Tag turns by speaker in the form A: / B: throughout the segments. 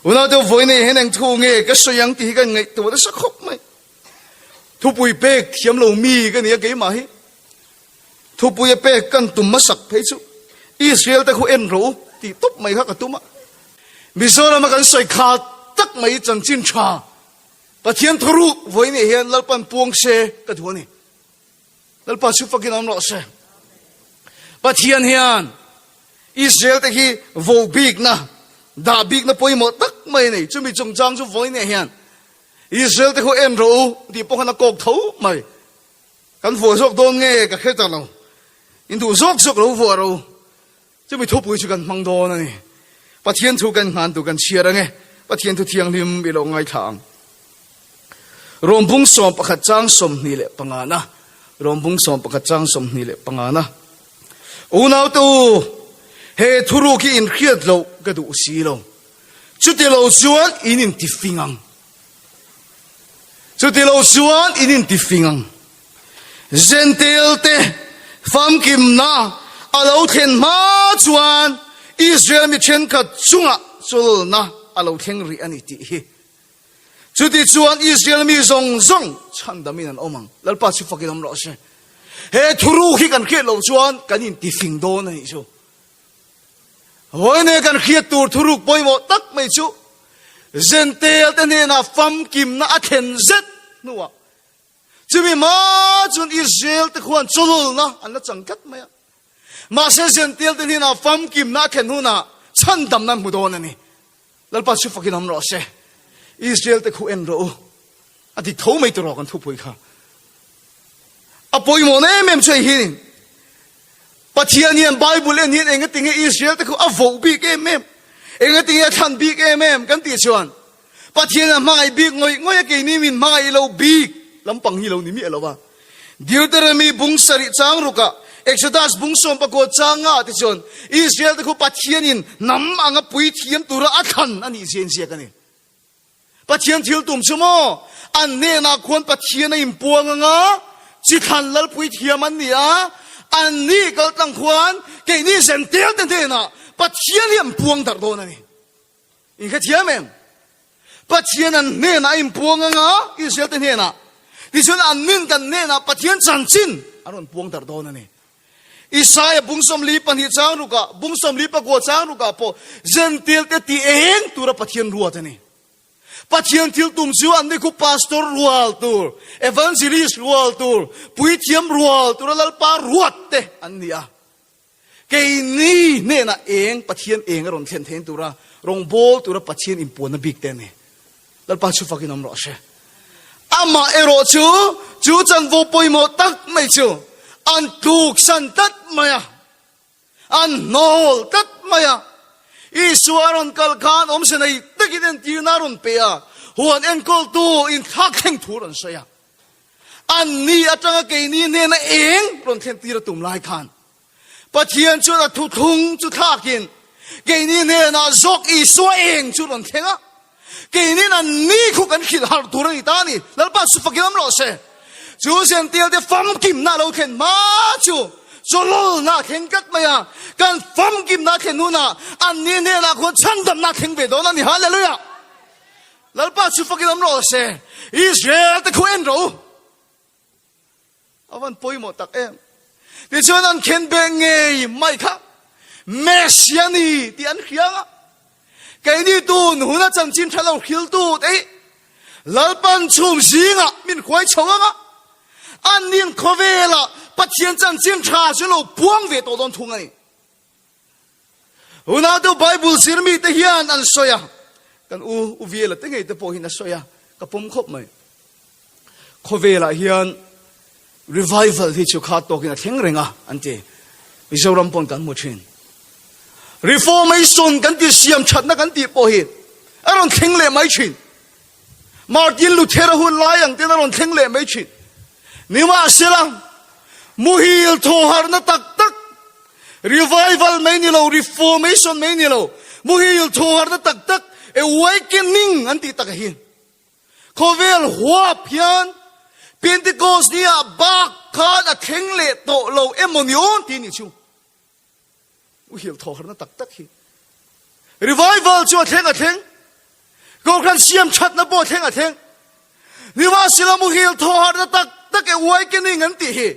A: Unaute vawiin hian eng thu nge ka sawi ang tih hi ka ngaihtuah nasa khawp mai. Thupui pek thiam lo mi ka ni a keimah hi. Thupui a pek kan tum hmasak phei chu Israel te khu en rawh u tih tawp mai kha ka tum a. Mizoram a kan sawi kha tak mai chanchin tha Pathian thuruk vawiin hian Lalpan puang se ka duh a ni. Lalpa chu fakin awm rawh se. Pathian hian Israel te hi vo bikna, dah bikna pawimawh tak mai a nei. Chumi chungchang chu vawiin hian Israel te khu en rawh u tih pawh khan a kawk tho mai. Kan vuah zawk dawn nge ka hre ta lo. In duh zawk zawk lo vuah rawh u. Chumi thupui chu kan hmang dawn a ni. Pathian thu kan hman tur kan chhiar ang e. Pathian thu thianghlim i lo ngaithla ang. Rawmbung 11 chang 25 na. Rawmbung 11 chang 25 na. Unaute u, he thuruk hi inhriat loh ka duh si lo. Chuti lo chuan in intifing ang. Chuti lo chuan in intifing ang. Jentail te famkimna a lo thlen hma chuan Israel mi thenkhat chungah chawlna a lo thleng rih a ni tih hi. Chuti chuan Israel mi zawng zawng chhandamin an awm ang. Lalpa chu fakin awm rawh se. He thuruk hi kan hriat loh chuan kan intifing dawn a nih chu. Vawiin kan hriat tur thuruk pawimawh tak mai chu Jentail te hnenah famkimna a thlen zet hnuah Chumi hma chuan Israel te khuan chawlawlna an la chang tlat mai a. Mahse Jentail te hnenah famkimna a thlen hunah chhandamna an hmu dawn a ni. Lalpa chu fakin awm rawh se. Israel te khu en rawh u. A dik tho mai tawh kan thupui kha. A pawimawh na em em chu hei hi ni. Pathian hian Bible en hian engatinge Israel te khu a voh bik em em, engatinge a thlan bik em em kan tih chuan Pathian a hmangaih bik ngawih ngawih a keini min hmangaih lo bik lampang hi lo ni miah lo a. Deuteronomy bung sarih chang rukah Exodus bung 19 chang nga te chuan Israel te khu Pathianin hnam anga puithiam tura a thlan a nih zia inziak a ni. Pathian thil tum chu maw an hnenah khuan Pathian a inpuang anga chi thlan lal puithiam an ni a, an ni kal tlang khuan keini Jentail te hnenah Pathian hi an puang darh dawn a ni. In hrethiam em? Pathian an hnenah a inpuang anga Israel te hnenah tichuan an nin kan hnenah Pathian chanchin an rawn puang darh dawn a ni. Isaia bung 42 chang rukah, bung 49 chang rukah pawh Jentail te ti eng tura Pathian ruat a ni. Pathian thil tum chu an ni khu pastor rual tur, evangelist rual tur, puithiam rual tura Lalpa ruat te an ni a. Keini hnenah eng Pathian eng a rawn thlen thein tura rawngbawl tura Pathian inpuanna bik te a ni. Lalpa chu fakin awm rawh se. Amah erawh chu chu chanvo pawimawh tak mai chu an tluksan tlat mai a, an hnawl tlat mai a. Isua a rawn kal khan awmze nei takin entirna a rawn pe a, huan enkawltu inthlak thleng thu a rawn sawi a. Anni atanga keini hnena eng rawn thlen tir a tum lai khan Pathian chuan a thuthlung chu thlakin keini hnenah zawk Isua eng chu rawn thleng a, keinin anni khu kan hrilh harh tur a ni ta a ni. Lalpa chu fakin awm rawh se. Chu Jentail te famkimna a lo thlen hma chu chawlawlna a thleng tlat mai a, kan famkimna a thlen hunah anni hnenah khuan chhandamna a thleng ve dawn a ni. Hallelujah! Lalpa chu fakin awm rawh se. Israel te khu en rawh u. A van pawimawh tak em. Tichuan an khen beh ngei mai kha Messiah ni tih an hria ang a. Keini tun huna chanchin tha lo hriltu te hi Lalpan chhum zingah min hruai chho ang a. Annin khawvelah Pathian chanchin tha chu lo puang ve tawh dawn thung a ni. Unau Bible zirmi te hian an sawi a, kan u u Viela te ngei te pawh hian a sawi a, ka pawm khawp mai. Khawvelah hian revival hi chu kha tawkin a thleng reng a an ti. Mizoram pawn kan hmu thin. Reformation kan ti siam thatna kan tih pawh hi a rawn thleng leh mai thin. Martin Luther-a hun lai ang ten a rawn thleng leh mai thin. Nimahsela, muhil thawharna tak tak, revival mai ni lo, reformation mai ni lo, muhil thawharna tak tak, awakening an tih tak hi khawvel huap hian Pentecost ni ah bak khan a thleng leh tawh lo emaw ni awn tih ni chu. Muhil thawharna tak tak hi. Revival chu a thleng a thleng. Kohhran siam thatna pawh thleng a thleng. Nimahsela muhil thaw harhna tak tak e awakening an tih hi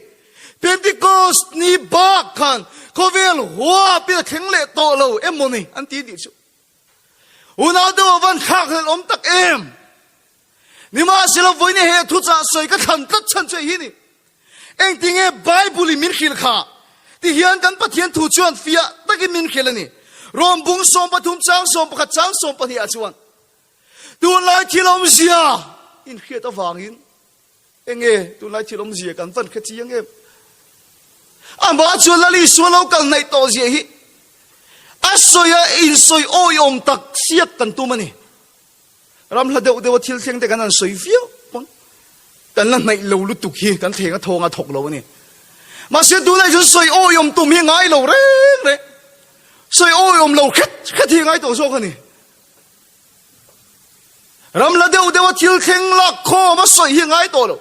A: Pentecost ni bak khan khawvel huapin a thleng leh tawh lo em maw ni an ti tih chu unau deuh a van thlak hlelh awm tak em. Nimahsela vawiin he thuchah sawi ka thlan tlat chhan chu hei hi ni. Engtinge Bible in min hrilh kha? Ti hian kan Pathian thu chuan fiah takin min hrilh a ni. Rom bung 13 chang 11 chang 12 ah chuan tunlai thil awmzia in hriat avangin enge tunlai thil awmzia kan van hre chiang em? Amah chuan Lal Isua lo kal hnaih tawh zia hi a sawi a insawi awiawm tak siak kan tum a ni. Ram hla deuh deuha thil thleng te kan han sawi viau pawn kan la hnaih lo lutuk hi kan thleng a thawng a thawk lo a ni. Mahse tunah chuan sawi awiawm tum hi ngai lo reng reng, sawi awiawm lo khet khet hi ngai tawh zawk a ni. Ram hla deuh deuha thil thleng lak khawm a sawi hi ngai tawh lo.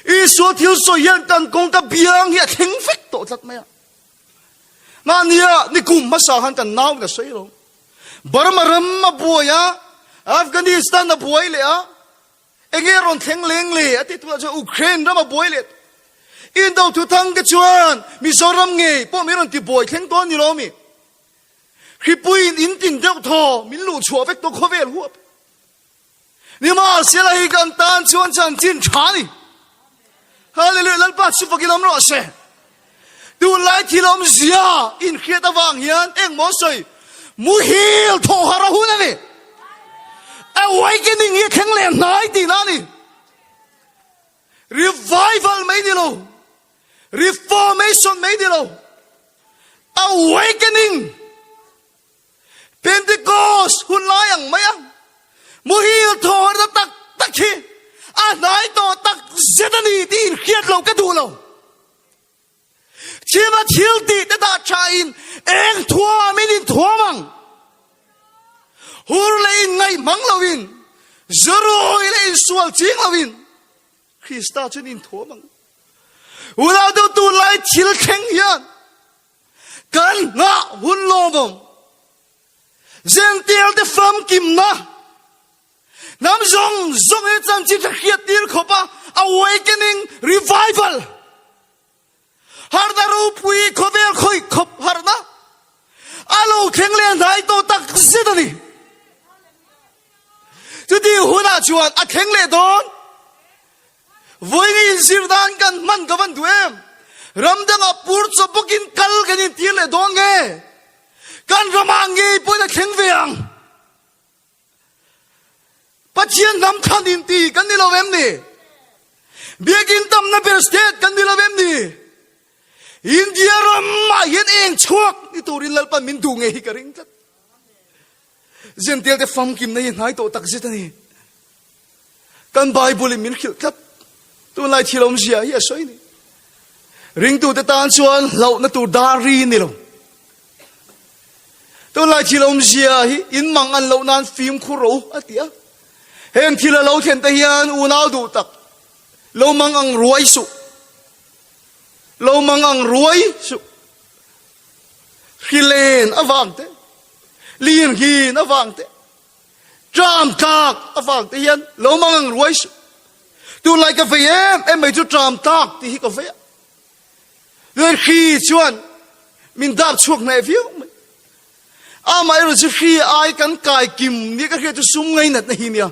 A: Isua thil sawi hian kan kawngka biang hi a thleng vek tawh tlat mai a. Mahnia nikum hmasa khan kan nau in a sawi lo. Burma ram a buai a, Afghanistan a buai leh a, enge rawn thleng leng le a ti tunah chuan Ukraine ram a buai leh. Indo thuthang te chuan Mizoram ngei pawh min rawn ti buai thleng dawn ni lo mi. Hripuiin in tin deuh thaw min luh chhuah vek tawh khawvel huap. Nimahsela hi kan tan chuan chanchin tha a ni. Hallelujah, Lalpa chu fakin awm rawh se. Tunlai thil awmzia inhriat avang hian engmaw sawi muhil thawh harh a hun a ni. Awakening hi a thleng leh hnai tihna a ni. Revival mai ni lo, reformation mai ni lo, awakening. Pentecost hun lai ang mai a, muhil thawhna tak tak hi a hnai tawh tak zet a ni tih inhriat lo ka duh lo. Thima thil tih te dah tha in eng thuam in inthuam ang. Hur leh inngaih hmang lo in, zurawi leh insual ching lo in Krista chuan inthuam ang. Unau deuh tunlai thil thleng hian Kan nghah hun lawmawm Zential te famkimna hnam zawng zawng hi chanchin tha hriat tir khawp a awakening revival harna ropui khawvel khawih khawp harna a lo thleng leh hnai tawh tak zet a ni. Chuti hunah chuan a thleng leh dawn. Vawiin inzir dan kan hman ka van duh em? Ram dangah pur chawp bawkin kal kan intir leh dawn nge? Kan ramah ngei pawhin a thleng ve ang. Pathian hnam thlan inti kan ni lo em ni? Biakin tamna ber state kan ni lo em ni? India ramah hian eng chhuak ni turin Lalpan min duh ngei hi ka ring tlat. Zential te famkimna hi hnai tawh tak zet a ni. Kan Bible in min hrilh tlat. Tunlai thil awmzia hi a sawi ni. Ringtute tan chuan hlauhna tur dar ri ni lo. Tunlai thil awmzia hi in mang an loh nan fimkhur rawh u a ti a. Heng thil a lo thlen te hian unau duh tak lo mang ang ruai suh. Lo mang ang ruai suh. Hrilen avang te, lirnghin avang te, Tram tlak avang te hian lo mang ang ruai suh. Tunlai ka vei em em mai chu tram tlak tih hi ka vei a. Chuan hri chuan min dap chhuak hneh viau mai. Amaherawh chu hri ai kan kai kim nia ka hriat chu sum ngainatna hi nia.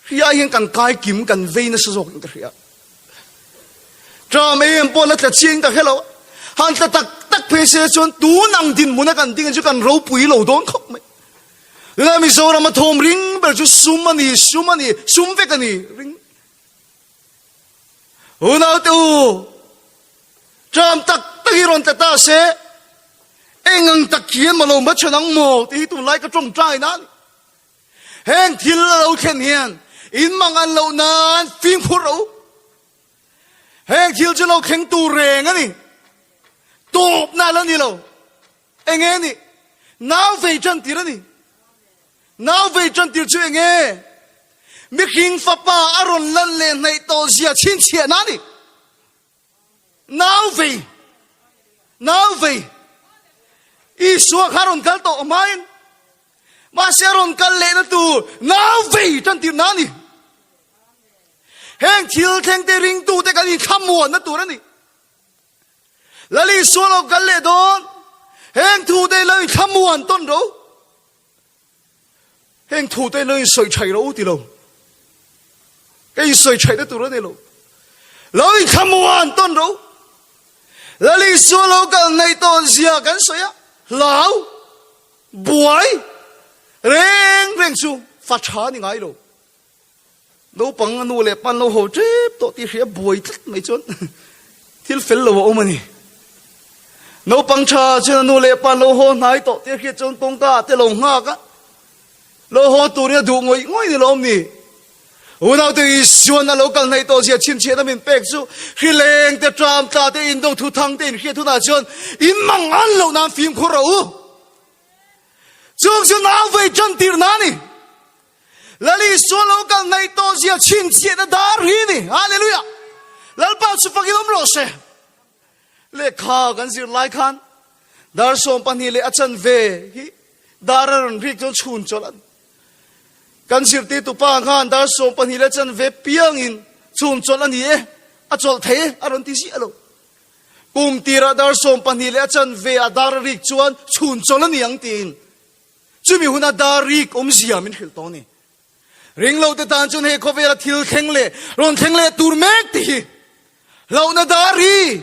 A: Hri ai hian kan kai kim kan vei nasa zawk in ka hria. Tram em pawh la tla chiang ka hre lo. Han tla tak tak phei se chuan tun ang dinhmuna kan ding chu kan ropui lo dawn khawp mai. Tunah Mizoram a thawm ring ber chu sum a ni, sum a ni, sum vek a ni ring. Unaute u, tram tak tak hi rawn tla ta se, eng ang tak hian maw lo hmachhawn ang maw tih hi tunlai ka tawngtai na a ni. Heng thil a lo thlen hian in mang an loh nan fimkhur rawh u. Heng thil chu lo thleng tur reng a ni. Tawpna la ni lo. Enge ni? Nau vei tan tir a ni. Nau vei tan tir chu enge? Mihring fapa a rawn lan leh hnaih tawh zia chhinchhiahna a ni. Nau vei, nau vei. Isua kha rawn kal tawh hmain. Mahse a rawn kal lehna tur nau vei tan tir na a ni. Heng thil thlengte ringtute kan inthlamuanna tur a ni. Lal Isua lo kal leh dawn, heng thute lo inthlamuan tawn ro. Heng thute lo insawi thai ro ti lo. Ka insawi thaihna tur a ni lo. Lo inthlamuan tawn ro. Lal Isua lo kal hnaih tawn zia kan sawi a, hlau, buai, reng reng chu fa tha ni ngai lo. Naupang a nu leh pa an lo haw tep tawh tih hria buai tlat mai chuan thil fel lo a awm a ni. Naupang tha chuan a nu leh pa an lo haw hnai tawh tih hriat chuan kawngka ah te lo nghak a, lo haw turin a duh ngawih ngawih ni lawm ni. Unaute Isuan a lo kal hnaih tawh zia chhinchhiahna min pek chu hrileng te tram tla te indo thu thang te inhriat hunah chuan in mang an loh nan fimkhur rawh u. Chung chu nau vei tan tir na ni. Lal Isua lo kal hnaih tawh zia chhinchhiahna dar hi ni. Hallelujah! Lalpa chu fakin awm rawh se. Lehkha kan zir lai khan dar 12 leh a chanve hi dar a rawn rik chuan chhun chawlh a ni. Kan zirtirtu pa khan dar 12 leh chanve piangin chhun chawlh a ni e, a chawlh thei e a rawn ti ziah lo. Kum tirah dar 12 leh a chanve a dar a rik chuan chhun chawlh a ni ang tiin Chumi huna dar rik awmzia min hrilh tawh a ni. Ringlo te tan chuan hei khawvela thil thleng leh rawn thleng leh tur mek te hi hlauhna dar ri,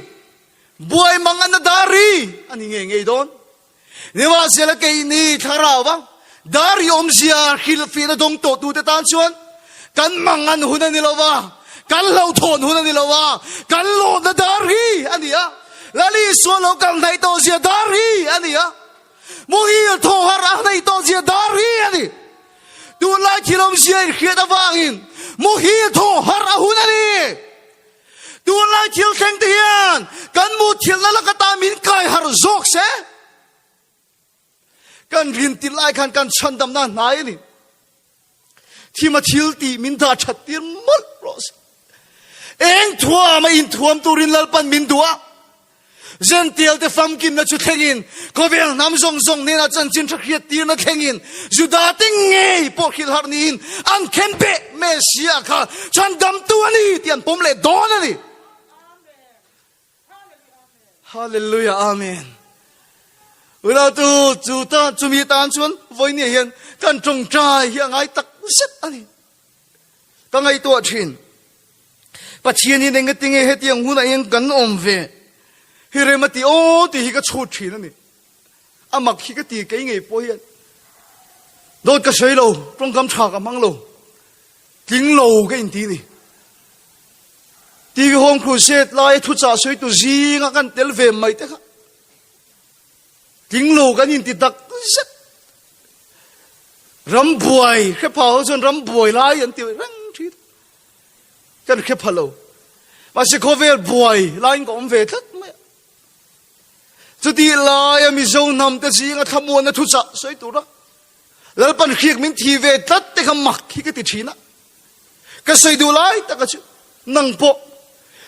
A: buai manganna dar ri a ni ngei ngei dawn. Nimahsela keini thlarau a dar ri awmzia hrilhfiahna dawng tawh tute tan chuan kan mangan hun a ni lo va, kan hlauhthawn hun a ni lo va, kan lawmna dar ri a ni a, Lal Isua lo kal hnaih tawh zia dar ri a ni a. Muhil thaw harh a hnaih tawh zia dar ri a ni. Tunlai thil awmzia inhriat avangin muhil thaw harh a hun a ni. Tunlai thil thleng te hian kan muthilhna laka ta min kai harh zawk se. Kan rin tirh lai khan kan chhandamna hnai a ni. Thima thil tih min dah that tir mawlh rawh se. Eng thuam a inthuam turin Lalpan min duh a. Zential te famkimna chu thlengin khawvel hnam zawng zawng hnenah chanchin tha hriat tirna thlengin Juda te ngei pawh hrilh harh niin an khen beh Messiah kha chhandamtu a ni tih an pawm leh dawn a ni. Hallelujah Amen. Unautu chu ta chumi tan chuan vawinia hian kan tawngtai hi a ngai tak zet a ni. Ka ngaihtuah thin. Pathian in engatinge hetiang hunah hian kan awm ve hi rem a ti aw tih hi ka chhut thin a ni. A mak hi ka ti kei ngei pawh hian. Dawt ka sawi lo, tawngkam tha ka hmang lo. Tling lo ka inti ni. TV Home Crusade lai thuchah sawitu zinga kan tel ve mai te kha. Tling lo kan inti tak zet. Ram buai hre pha ho chuan ram buai lai an ti reng thin. Kan hre pha lo. Mahse khawvel buai laiin ka awm ve tlat mai a. Chutih laia Mizo hnam te zinga thlamuanna thuchah sawi tura Lalpan hriak min thi ve tlat te kha mak hi ka ti thin a. Ka sawi duh lai taka chu nang pawh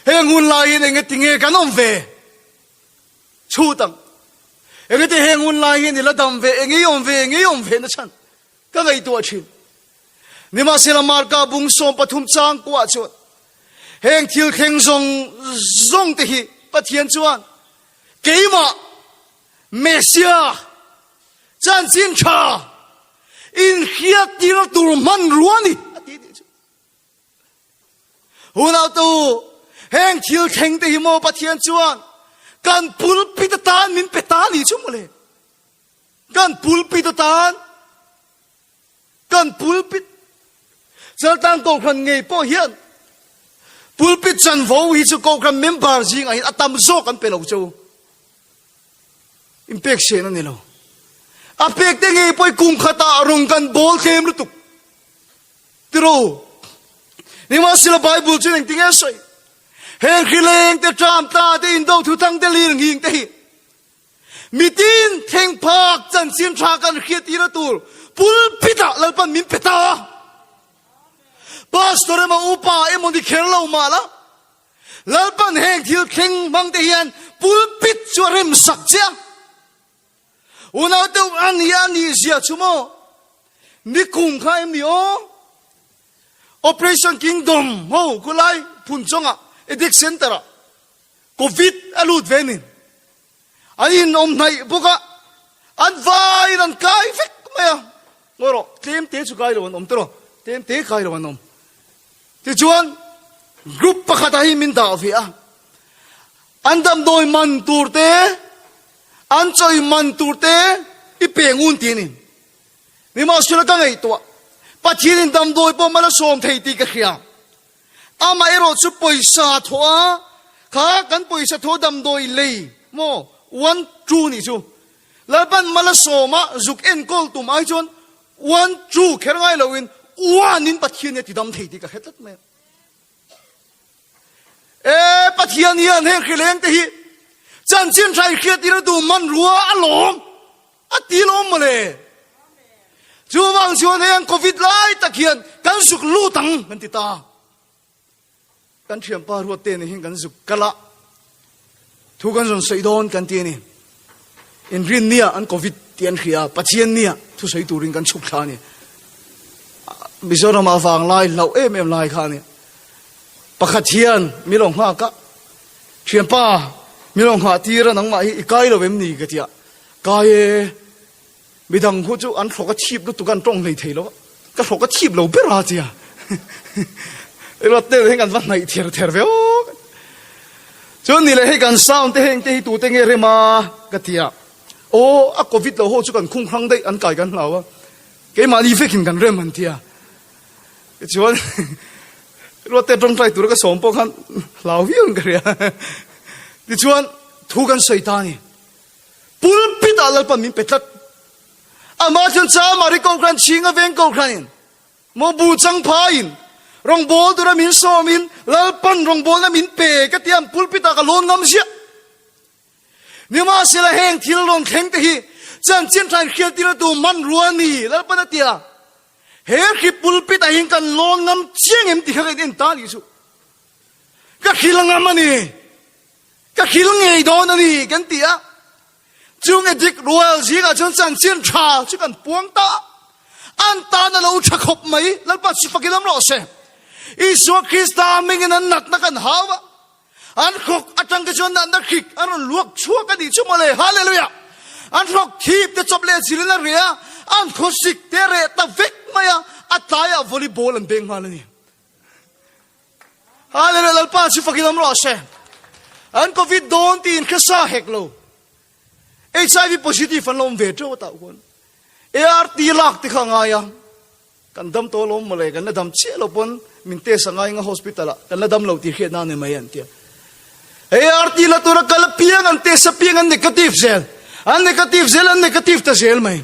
A: heng hun lai hian enge tinge kan awm ve chhut ang. Enge ti heng hun lai hian i la dam ve enge i awm ve enge i awm ve na chhan ka ngaihtuah thin. Nimahsela Marka bung 13 chang kuah chuan heng thil thleng zawng zawng te hi Pathian chuan keimah Messiah Chanchin tha inhriattir tur hmanrua ni a ti tih chu. Unautu, heng thil thleng te hi maw Pathian chuan kan pulpit atan min pe ta ni chu mawle. Kan pulpit atan kan pulpit Chaltlang Kohhran ngei pawh hian pulpit chanvo hi chu Kohhran member zingah hian a tam zawk an pe lo cheu. Inpek sen a ni lo. A pek te ngei pawh kum khatah rawng kan bawl tlem lutuk. Tiro. Nimahsela Bible chu engtin nge sawi? Heng hrileng te tram tla te indo thu thang te lir nghing te hi mitin thleng phak chanchin tha kan hriat tir tur pulpit ah Lalpan min pe ta. Pastor emaw upa emaw ni kher lo mah la Lalpan heng thil thleng hmang te hian pulpit chu a rem sak che a. Unau deuh a ni a nih zia chu maw? Nikum kha em ni aw? Operation Kingdom ho khulai Phunchawngah Addict Center ah Covid a lut ve nin. An in awm hnaih bawk a, an vaiin an kai vek mai a. Ngawi rawh, tlem te chu kai lo an awm tiraw? Tlem te kai lo an awm. Tichuan, group pakhatah hi min dah ve a. An damdawi man tur te, an chawi man tur te i pe ngun ti a ni. Nimahsela ka ngaihtuah, Pathianin damdawi pawh mal a sawm thei tih ka hria. Amaherawh chu pawisa thawh a, kha kan pawisa thawh damdawi lei maw one two nih chu Lalpan mal a sawm a, zuk enkawl tum ai chuan one two kher ngai loin one in Pathian hi a ti dam thei tih ka hre tlat mai a. E Pathian hian heng hrileng te hi chanchin hrai hriat tir a duh hmanrua a lawm a ti lawm mawle. Chuvang chuan heng Covid lai tak hian kan zuk lut ang kan ti ta. Kan thianpa ruat te nen hian kan zuk kal a, thu kan zawn sawi dawn kan ti a ni. Inrin nia an Covid tih an hria a, Pathian nia thu sawi turin kan chhuk thla a ni. Mizoram ah vang lai hlauh em em lai kha a ni. Pakhat hian mi lo nghak a, thianpa mi lo nghah tir a nangmah hi i kai lo em ni ka ti a, kai e, Midang khu chu an hrawk a chhip lutuk a, an tawng hlei thei lo a, ka hrawk a chhip lo ber a tia. Ruat te heng an va hnaih ther ther ve awk. Chuan ni leh hei kan sound te heng te hi tute nge rem a ka ti a, aw a covid lo ho chu kan khung hrang daih an kai kan hlau a, keimahni vekin kan rem an ti a. Tichuan Ruat te tawngtai tura ka sawm pawh khan hlau viau in ka hria. Tichuan thu kan sawi ta a ni. Pulpit ah Lalpa min pe tlat. Amah chuan Chamari Kohhran chhinga veng Kohhranin maw bu chang phaiin rawngbâwl tura min sawmin Lalpan rawngbâwlna min pe ka ti a, pulpit ah ka lawn ngam ziah. Nimahsela heng thil rawn thleng te hi chanchin thain hrialtir a tu hmanrua a ni, Lalpan a ti a. He hri pulpit ah hian kan lawn ngam chiang em ti kha ka in en ta a nih chu. Ka hril ngam a ni. Ka hril ngei dawn a ni kan ti a, chung edik rual zingah chuan chanchin tha chu kan puang ta a, an tan a lo tha khawp mai, Lalpa chu fakin awm rawh se. Isua Krista hmingin an natna kan hau a, an hrawk atang te chuan natna hrik an rawn luak chhuak a nih chu mawle, Hallelujah! An hrawk thip te chawp leh zilin a reh a, an khawsik te a reh ta vek mai a, a tlaiah volleyball an beng nghal a ni. Hallelujah Lalpa chu fakin awm rawh se. An covid dawn tiin hre sa hek lo. HIV positive an lo awm ve teuh a tah khuan. ART lak te kha a ngai a. Kan dam tawh alawm mawle, kan la dam chiah lo pawn min test a ngai nga hospital ah kan la dam lo tih hriat nan ni mai an tia. ART la tura kal apiang an test apiang an negative zel. An negative zel an negative ta zel mai.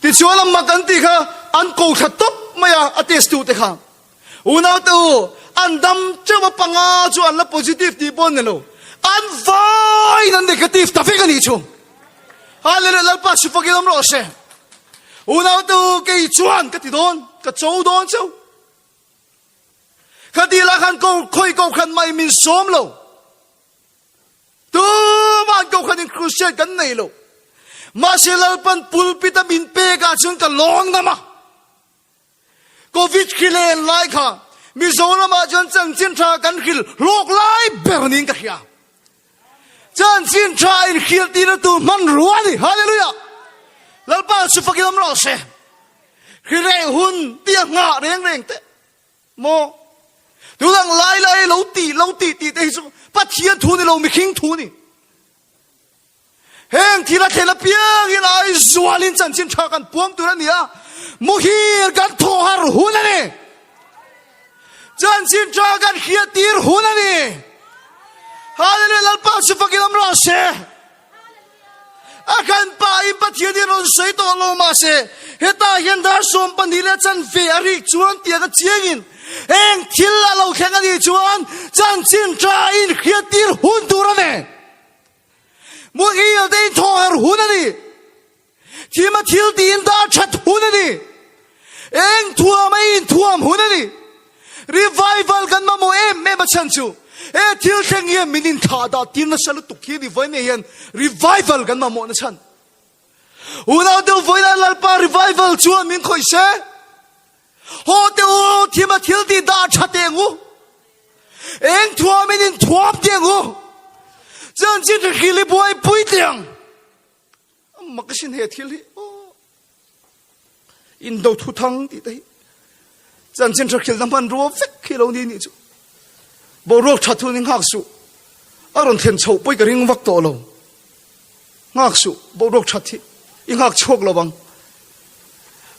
A: Tichuan a mak an tih kha an ko thla tawp mai a, a test tu te kha. Unaute u, an dam teuh a panga chu an la positive tih pawh an ni lo. An vaiin an negative ta vek a nih chu. Hallelujah, Lalpa si fakin awm rawh se. Unaute u, kei chuan ka ti dawn, ka cho dawn cheu. Khati lah khan ko khawi ko khan mai min sawm lo. Tumah an kohhran in crusade kan nei lo. Mahse Lalpan pulpit a min pek ah chuan ka lawn ngam a. Covid hri len lai kha Mizoram ah chuan chanchin tha kan hril hlawk lai ber niin ka hria. Chanchin tha in hril tir tu hmanrua a ni. Hallelujah! Lalpa chu fakin awm rawh se. Hri reh hun tia nghah reng reng teh. Maw? Tudang lai lai lo ti lo ti ti te hi chu Pathian thu ni lo mihring thu ni. Heng thil a thlen apiang in ai zualin chanchin tha kan puang tur a ni a, muhil kan thaw har hun a ni. Chanchin tha kan hriat tir hun a ni. Hallelujah Lalpa chu fakin awm rawh se. A kan pa in Pathian hi rawn sawi tawh lo mahse hetah hian dar 12 leh chanve a rik chuan tiang a chiangin heng thil a lo thleng a nih chuan chanchin tha in hriattir hun tur a ni. Muhil te in thaw her hun a ni. Thima thil tiin dar that hun a ni. Eng thuam a inthuam hun a ni. Revival kan mamawh em em a chhan chu he thil thleng hian min inthlah dah tir nasa lutuk hi ni vawiin hian revival kan mamawh na chhan. Unau deuh vawiin Lalpa revival chuan min khawih se. Haw teh u, thima thil tih dah tha teh ang u. Eng thuamin in thuam teh ang u. Chanchin tha hril i buaipui teh ang. Mak asin he thil hi. Indo thu thang tih te hi. Chanchin tha hril na hmanrua vek khi lo ni nih chu. Boruak tha thu ni nghak suh. A rawn thlen chhoh pawi ka ring vak tawh lo. Nghak suh, boruak that hi i nghak chhuak lo ang.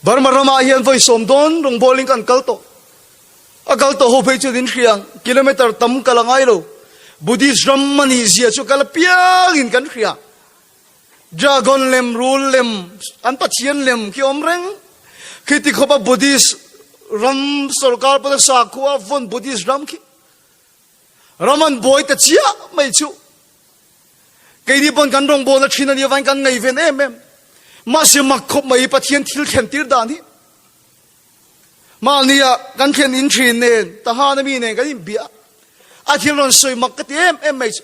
A: Burma ramah hian vawi sawm dawn rawngbawlin kan kal tawh. A kal tawh ho phei chuan in hria ang, kilometer tam kal a ngai lo. Buddhist ram a nih zia chu kal apiangin kan hria. Dragon lem, rul lem, an pathian lem khi awm reng. Khiti khawpa Buddhist ram sorkar pawh sakhua vawn Buddhist ram khi. Ram an buai ta chiah mai chu. Keini pawn kan rawngbawlna thin a nih avangin kan ngaihven em em. Mahse mak khawp mai Pathian thil thlen tir dan hi. Mahnia kan thlen in thin nen, Tahana mi nen kan inbiah. A thil rawn sawi mak ka ti em em mai chu.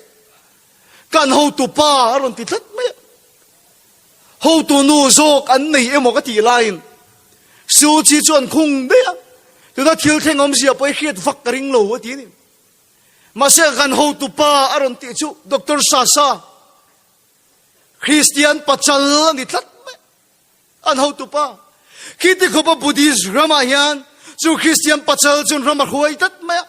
A: Kan hotu pa a rawn ti tlat mai a. Hotu nu zawk an nei emaw ka tih laiin Suu Kyi chu an khung daih a, tuna thil thleng awmzia pawh i hriat vak ka ring lo a ti a ni. Mahse kan hotu pa a rawn tih chu Doctor Sasa, Kristian pachal a ni tlat mai. An hotu pa. Khiti khawpa Buddhist ramah hian chu Kristian pachal chuan ram a hruai tlat mai a.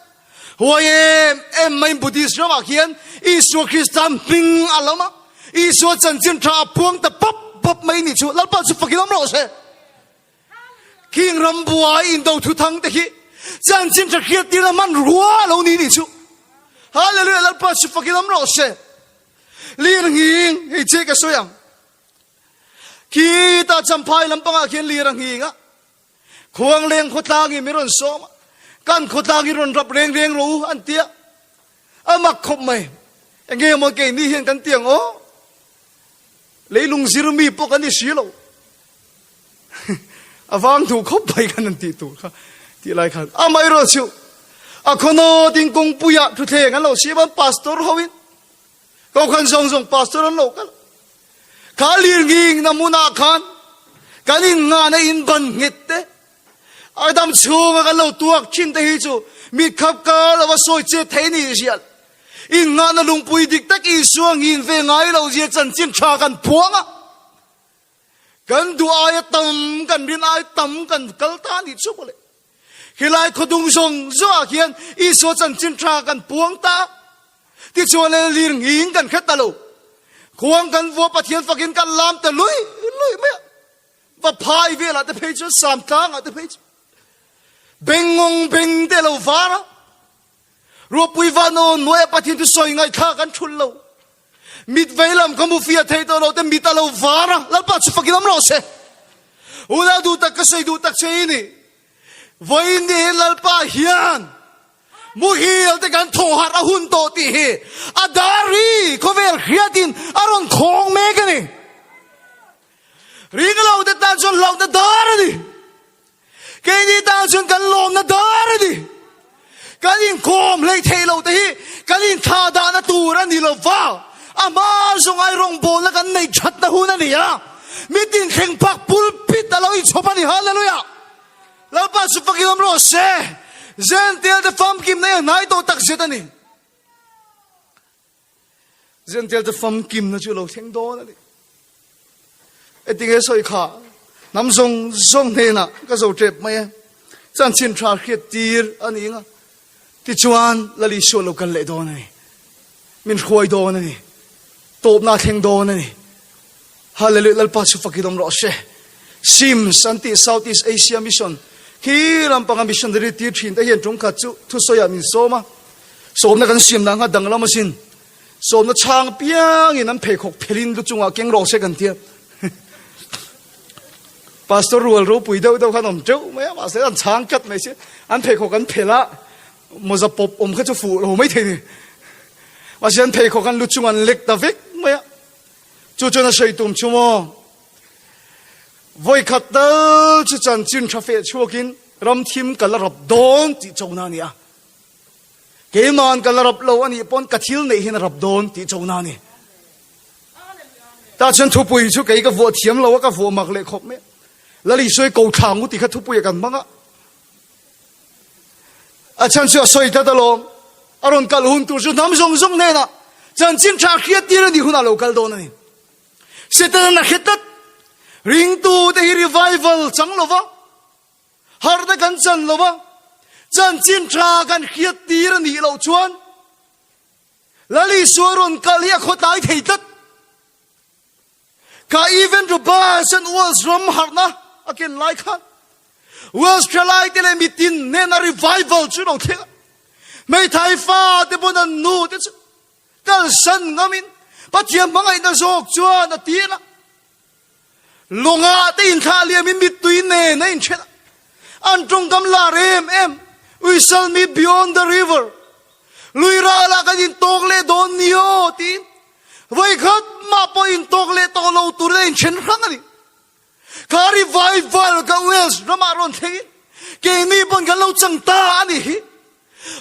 A: Huai em em maiin Buddhist ramah khian Isua Krista hming a lam a, Isua chanchin tha a puang ta pap pap mai nih chu Lalpa chu fakin awm rawh se. Khing ram buai indo thuthang te khi chanchin tha hriat tirna hmanrua a lo ni nih chu. Hallelujah Lalpa chu fakin awm rawh se. Lir nghing hei che ka sawi ang. Khitah Champhai lampangah khian lir a nghing a, Khuangleng khawtlangin min rawn sawm a, kan khawtlangin rawn rap reng reng rawh u an ti a, a mak khawp mai. Enge maw keini hian kan ti ang aw? Leilung zir mi pawh kan ni si lo. A vang duh khawp mai khan an tih tur kha tih lai khan amaherawh chu a khawnaw ding kawngpuiah thuthleng an lo siam a, pastor hoin Kokhan zawng zawng pastor an lo kal. Kha lirnging na hmunah khan kan in ngahna in ban nghet te, a dam chhunga kan lo tuak thin te hi chu mit khap kar lova sawi chet thei ni zial. In ngahna lungpui dik tak Isua ngin ve ngai lo zia chanchin tha kan puang a. Kan duh aia tam, kan rin ai tam kan kal ta ni chu mawle. Khilai khawdung zawng zawngah khian Isua chanchin tha kan puang ta. Tichuan le lir nging kan hre ta lo. Khuang kan vua Pathian fakin kan lam ta lui lui mai a. Va phai velah te phei chuan samtlangah te phei chu bengngawng beng te lo var a. Ruahpui van aw nuaia Pathian chu sawi ngaihthlak kan thul lo. Mit vei lam ka mu fiah thei tawh lo te mit a lo var a, Lalpa chu fakin awm rawh se. Unau duh tak ka sawi duh tak che i ni. Vawiin ni hi Lalpa hian muhil te kan thawh harh a hun tawh tih hi a dari khawvel hriatin a rawn khawng mek a ni. Ring lo te tan chuan hlauhna dar a ni. Keini tan chuan kan lawmna dar a ni. Kan inkawm hlei thei lo te hi kan inthlah dahna tur a ni lo va, a hma zawng ai rawngbawlna kan neih thatna hun a ni a, mitin thleng phak pulpit a lo inchhawp a ni. Hallelujah! Lalpa chu fakin awm rawh se. Zential te famkimna hi a hnai tawh takzet a ni. Zential te famkimna chu a lo thleng dawn a ni. Engtinge sawi kha hnam zawng zawng hnenah ka zo tep mai e. Chanchin tha hriat tir a ni anga tichuan Lal Isua lo kal leh dawn a ni. Min hruai dawn a ni. Tawpna a thleng dawn a ni. Hallelujah Lalpa chu fakin awm rawh se. SIMS an tih South East Asia Mission khi lampanga missionary tir thin te hian tum khat chu thusawiah min sawm a. Sawmna kan siam dan kha danglam asin. Sawmna chhang piangin an pheikhawk phelin lu chungah keng rawh se kan tia. Pastor rual ropui deuh deuh khan awm teuh mai a, mahse an chhang tlat mai si. An pheikhawk an phelh a, mawza pawp awm kha chu fuh lo mai thei ni. Mahse an pheikhawk an lu chung an lek ta vek mai a. Chu chuan a sawi tum chu maw? Vawi khat tal chu chanchin tha feh chhuakin ram thim ka la rap dawn tih chona a ni a. Keiman ka la rap lo a nih pawn ka thil neih hian a rap dawn tih chona a ni. Tah chuan thupui chu kei ka vuah thiam lo a, ka vuah mak leh khawp mai a. Lal Isua i ko thlang u tih kha thupui a kan hmang a. A chhan chu a sawi tlat alawm. A rawn kal hun tur chu hnam zawng zawng hnenah chanchin tha hriat tir a nih hunah lo kal dawn a ni. Setanan a hre tlat. Ringtute hi revival chang lo va, harhna kan chan lo va, chanchin tha kan hriat tir a nih loh chuan Lal Isua rawn kal hi a khawtlai thei tlat. Kha event Robas an Wales ram harhna a ken lai khan Wales thalai te leh mitin hnena revival chu lo thleng a. Hmeithai fa te pawn an nu te chu kalsan ngamin Pathian hmangaihna zawk chuan a tir a. Lawngah te inthlah liamin mittui nen a inthen a. An tawngkam lar em em, We shall meet beyond the river, Lui ralah kan intawk leh dawn ni aw tiin vawikhat mah pawh intawk leh tawh lo turin a inthen hrang a ni. Kha revival ka Wales ramah rawn thlengin keini pawn kan lo chang ta a nih hi.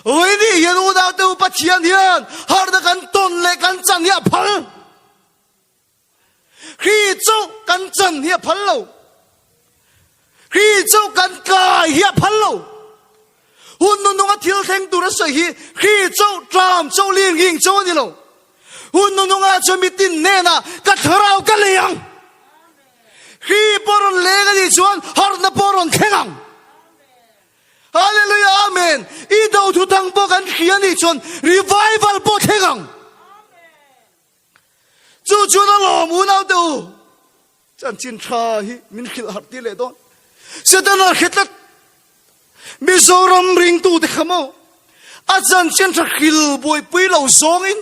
A: Vawiini hian unaute u Pathian hian harhna kan tawn leh kan chan hi a phal. Hri chauh kan chan hi a phal lo. Hri chauh kan kai hi a phal lo. Hun nununga thil thleng tur a sawi hi hri chauh, tlam chauh, lirnghing chauh a ni lo. Hun nununga chuan mitin hnenah ka thlarau ka lei ang. Hri pawh rawn leng a nih chuan harhna pawh rawn thleng ang. Hallelujah Amen. I do thuthang pawh kan hria a nih chuan revival pawh thleng ang. Chu chuan a lawm unaute u, chanchin tha hi min hrilh harh tir leh dawn. Setana hre tlat Mizoram ringtute kha maw a chanchin tha hril buaipui lo zawngin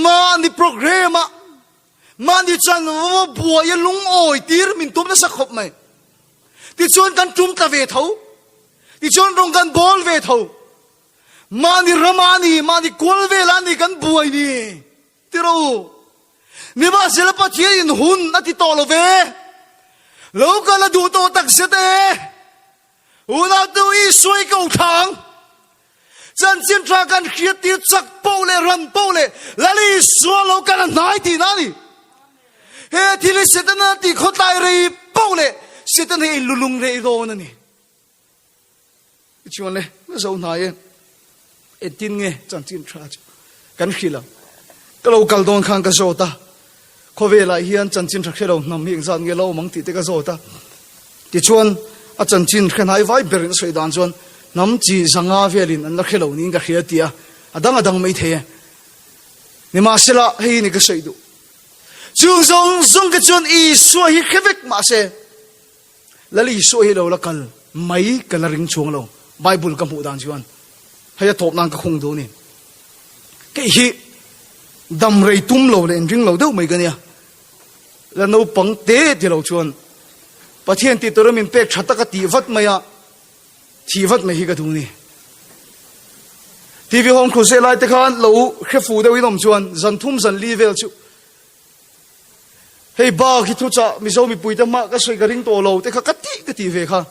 A: mahni program ah mahni chanvo buai a lungawi tir min tum nasa khawp mai. Tichuan kan tum tla ve tho, tichuan rawng kan bawl ve tho. Mahni ram ah ni, mahni kual vel ah ni kan buai ni ti rawh u. Nimahsela Pathian in hun a ti tawh lo ve. Lo kal a duh tawh tak zet e. Unau tu Isua i ko thlang. Chanchin tha kan hriat tir chak poh leh ran poh leh Lal Isua lo kal a hnai tihna a ni. He thil hi Satan a ti khawtlai rei poh leh Satan hi a inlulung rei dawn a ni. Chuan le, na zo hnai e, engtin nge chanchin tha chu kan hrilh ang? Ka lo kal dawn khan ka zawt a, khawvelah hian chanchin tha hre lo hnam hi engzat nge lo awm ang tih te ka zawt a. Tichuan, a chanchin hre hnai vai berin a sawi dan chuan hnam chi zanga velin an la hre lo niin ka hria ti a, a dang a dang mai thei e. Nimahsela, hei hi ni ka sawi duh. Chung zawng zawng te chuan Isua hi hre vek mahse, Lal Isua hi lo la kal mai ka la ring chuang lo, Bible ka hmuh dan chuan hei a tawp nan ka khung duh a ni. Kei hi dam rei tum lo leh inring lo deuh mai ka nia. La naupang te ti lo chuan Pathian tih tura min pek tha taka tih vat mai a, thih vat mai hi ka duh a ni. TV Home Crusade lai te khan lo hre fu deuhin awm chuan zan thum zan li vel chu Hei bak hi thuchah Mizo mipuite hmah ka sawi ka ring tawh lo te kha ka tih ka tih ve kha.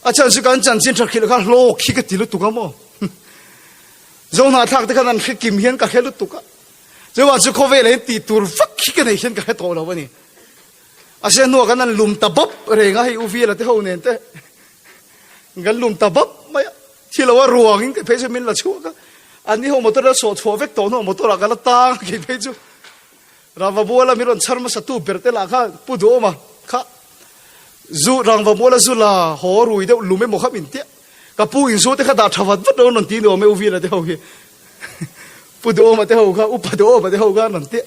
A: A chhan chu kan chanchin tha hrilh kha hlawk hi ka ti lutuk a maw. Zo hnahthlak te khan an hre kim hian ka hre lutuk a. Chuvang chu khawvel ah hian tih tur vak hi ka nei hian ka hre tawh lo a ni. A sia hnuah kan han lum ta bawp reng a hei U Vela te ho nen te kan lum ta bawp mai a. Thi lo a ruang in kei phei chu min la chhuak a. An ni ho motor a sawh chhuah vek tawh hnuah motor ah ka la tang a kei phei chu. Rangvamuala min rawn chhar hmasa tu ber te lah kha Pu Duhawma kha zu Rangvamuala zu la haw rui deuh lum emaw kha min tia. Ka pu in zu te kha dah tha vat vat lo an rawn ti ni awm e U Vila te ho hi. Pu Duhawma te ho kha Upa Duhawma te ho kha an rawn tia.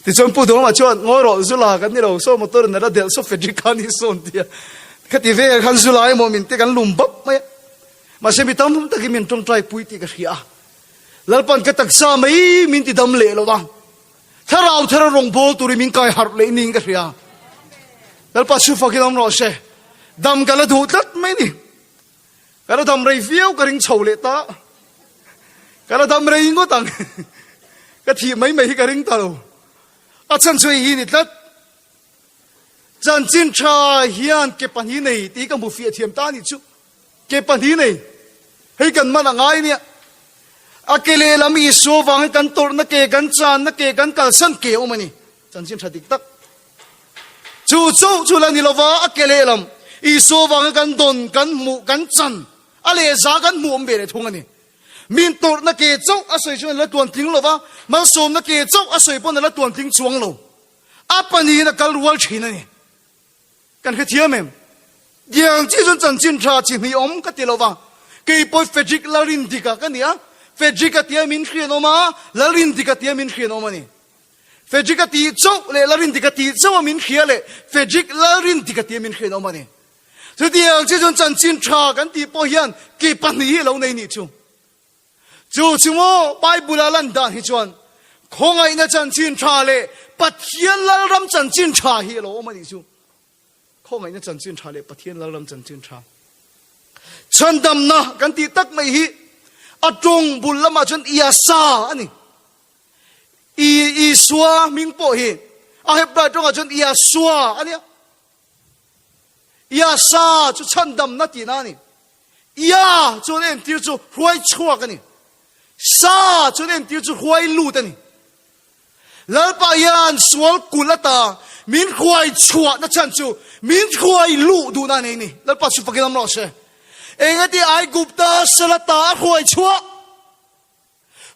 A: Tichuan Pu Duhawma chuan ngawi rawh zu la kan ni lo saw motor in a la delh saw Frederick kha ni sawn tia. Khati vel khan zu la emaw min ti kan lum bawp mai a. Mahse mi tam takin min tawngtai pui tih ka hria a. Lalpan ka taksa mai min ti dam leh lo va, thlarau thar a rawn bawl turin min kai harh leh niin ka hria. Lalpa chu fakin awm rawh se. Dam ka la duh tlat mai ni. Ka la dam rei viau ka ring chho leh ta. Ka la dam rei ngawt ang. Ka thih mai mai hi ka ring ta lo. A chhan chu hei hi ni tlat. Chanchin tha hian ke pahnih nei tih ka hmu fiah thiam ta a nih chu. Ke pahnih nei, hei kan man a ngai nia. A ke lehlam Isua vangin kan tawrhna ke, kan channa ke, kan kalsan ke a awm a ni. Chanchin tha dik tak. Chu chauh chu la ni lova, a ke lehlam Isua vangin kan dawn, kan hmuh, kan chan, a lehza kan hmuh awm ve leh thung a ni. Min tawrhna ke chauh a sawi chuan a la tuan tling lova, malsawmna ke chauh a sawi pawn a la tuan tling chuang lo. A pahnihin a kal rual thin a ni. Kan hrethiam em? Tiang chi chuan chanchin tha chi hnih awm ka ti lo va, kei pawh Frederick Lalrindika ka ni a, Frederick-a tia min hrian awm a, Lalrindika tia min hrian awm a ni. Frederick-a tih chauh leh Lalrindika tih chauh a min hria leh Frederick Lalrindika tia min hrian awm a ni. Chutiang chi chuan chanchin tha kan tih pawh hian ki pahnih hi a lo nei nih chu. Chu chu maw Bible-a lan dan hi chuan khawngaihna chanchin tha leh Pathian Lalram chanchin tha hi a lo awm a nih chu. Khawngaihna chanchin tha leh Pathian Lalram chanchin tha. Chhandamna kan tih tak mai hi a tawng bul lamah chuan Iasa a ni. I Isua hming pawh hi a Hebrai tawngah chuan Iasua a nia. Iasa chu chhandamna tihna a ni. Ia chuan entir chu hruai chhuak a ni. Sa chuan entir chu hruai lut a ni. Lalpa hian sual kulh ata min hruai chhuahna chhan chu min hruai luh duhna a nei a ni. Lalpa chu fakin awm rawh se. Engati Aigupta sal ata a hruai chhuah?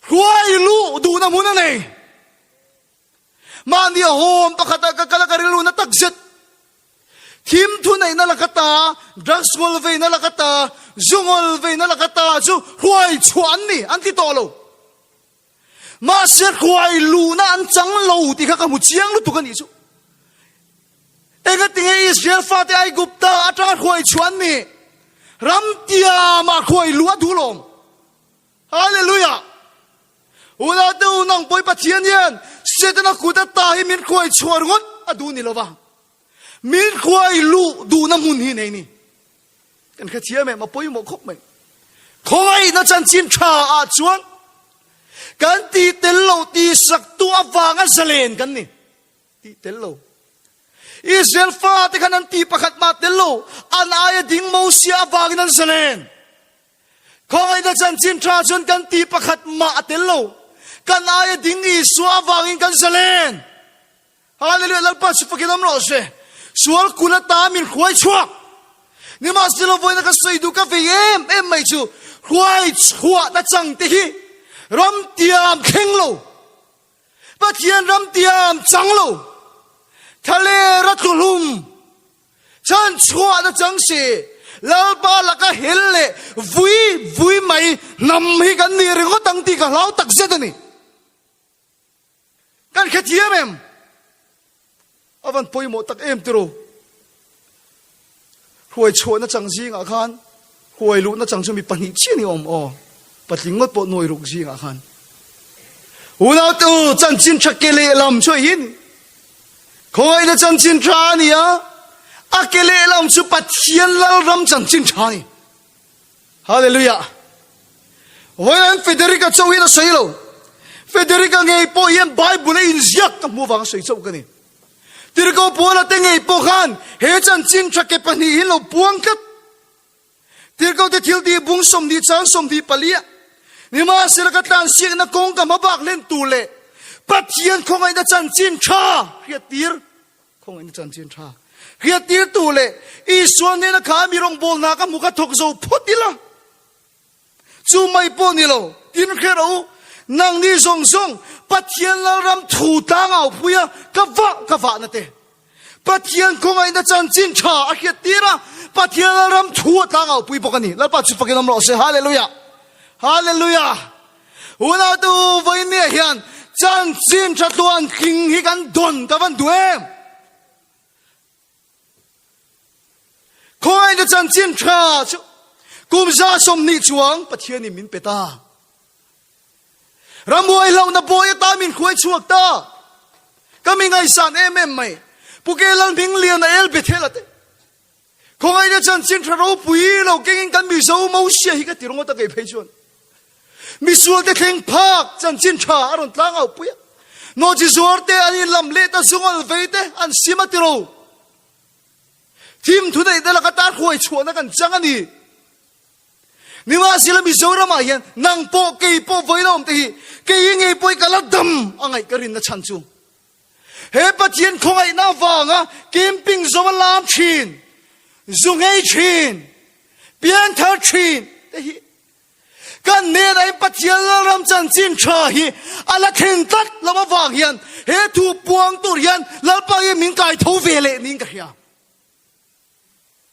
A: Hruai luh duhna hmun a nei. Mahni a hawm pakhatah ka kal a, ka rilru na tak zet. Thim thu neihna laka ta, drugs ngawl veina laka ta, zu ngawl veina laka ta chu hruai chhuah an ni, an ti tawh lo. Mahse hruai luhna an chang lo tih kha ka hmu chiang lutuk a nih chu. Engatinge Israel fate Aigupta atanga hruai chhuah an nih? Ram tiamah hruai luh a duh lawm. Hallelujah! Unau te u, nang pawi Pathian hian Setana kut ata hi min hruai chhuah ringawt a duh ni lova, min hruai luh duhna hmun hi nei ni. Kan hrethiam em? A pawimawh khawp mai. Khawngaihna chanchin tha ah chuan kan tih tel lo tih sak tu avanga zalen kan ni. Tih tel lo. Israel fate khan an tih pakhat mah tel lo, an aia ding Mosia avangin an zalen. Khawngaihna chanchin tha chuan kan ti pakhat mah a tel lo. Kan aia ding Isua avangin kan zalen. Hallelujah, Lalpa chu fakin awm rawh se. Sual kul ata min hruai chhuak. Nimahsela vawiina ka sawi duh ka vei em em mai chu hruai chhuahna chang te hi ram tiam thleng lo. Pathian ram tiam chang lo. Thlaler a tluhlum. Chan chhuahna chang si, Lalpa laka hel leh vui vui mai hnam hi kan nih ringawt ang tih ka hlau tak zet a ni. Kan hrethiam em? A van pawimawh tak em tiraw? Hruai chhuahna chang zingah khan huai luhna chang chu mi pahnih chiah ni awm aw. Patling ngawt pawh nuai ruk zingah khan. Unaute u, chanchin tha ke lehlam chu hi a ni. Khawngaihna chanchin tha a ni a, a ke lehlam chu Pathian Lalram chanchin tha a ni. Hallelujah! Vawiin Federica chauh hian a sawi lo. Federica ngei pawh hian Bible a inziak ka hmuh avanga sawi chauh ka ni. Tirhkoh Paula te ngei pawh khan he chanchin tha ke pahnih hi lo puang tlat. Tirhkohte thiltih bung 20 chang 24 ah, Nimahsela ka tlansiakna kawng ka hmabak hlen tur leh Pathian khawngaihna chanchin tha hriattir, khawngaihna chanchin tha hriattir tur leh Isua hnena kha mi rawngbawlna ka hmu kha thawk zo phawt ila. Chu mai pawh ni lo, tin hre rawh u, nangni zawng zawng Pathian Lalram thu tlang au pui a, ka vah ka vahna te. Pathian khawngaihna chanchin tha a hriat tir a, Pathian Lalram thu a tlang au pui bawk a ni. Lalpa chu fakin awm rawh se. Hallelujah! Hallelujah! Unaute u, vawinia hian chanchin tha tluan tling hi kan dawn ka van duh em? Khawngaihna chanchin tha chu kum 120 chuang Pathianin min pe ta. Ramhuai hlauhna bawi ata min hruai chhuak ta. Ka mi ngaihsan em em mai. Pu Ke Lalhmingliana El Bethel a te. Khawngaihna chanchin tha ropui lo kengin kan Mizo Mosia hi ka ti ringawt a kei phei chuan. Misual te thleng phak chanchin tha a rawn tlang au pui a. Nawhchi zuar te an inlam let a zungawl vei te an sim a ti ro. Thim thu neih te laka tar huai chhuahna kan chang a ni. Nimahsela Mizoramah hian nang pawh kei pawh vawiin a awm te hi kei ngei pawh hi ka la dam a ngaih ka rinna chhan chu he Pathian khawngaihna avanga camping zo a lam thin, zu nghei thin, pianthar thin te hi Kan hnenah in Pathian Lalram chanchin tha hi a la thlen tlat lo avang hian he thu puang tur hian Lalpa hi min kai tho ve leh niin ka hria.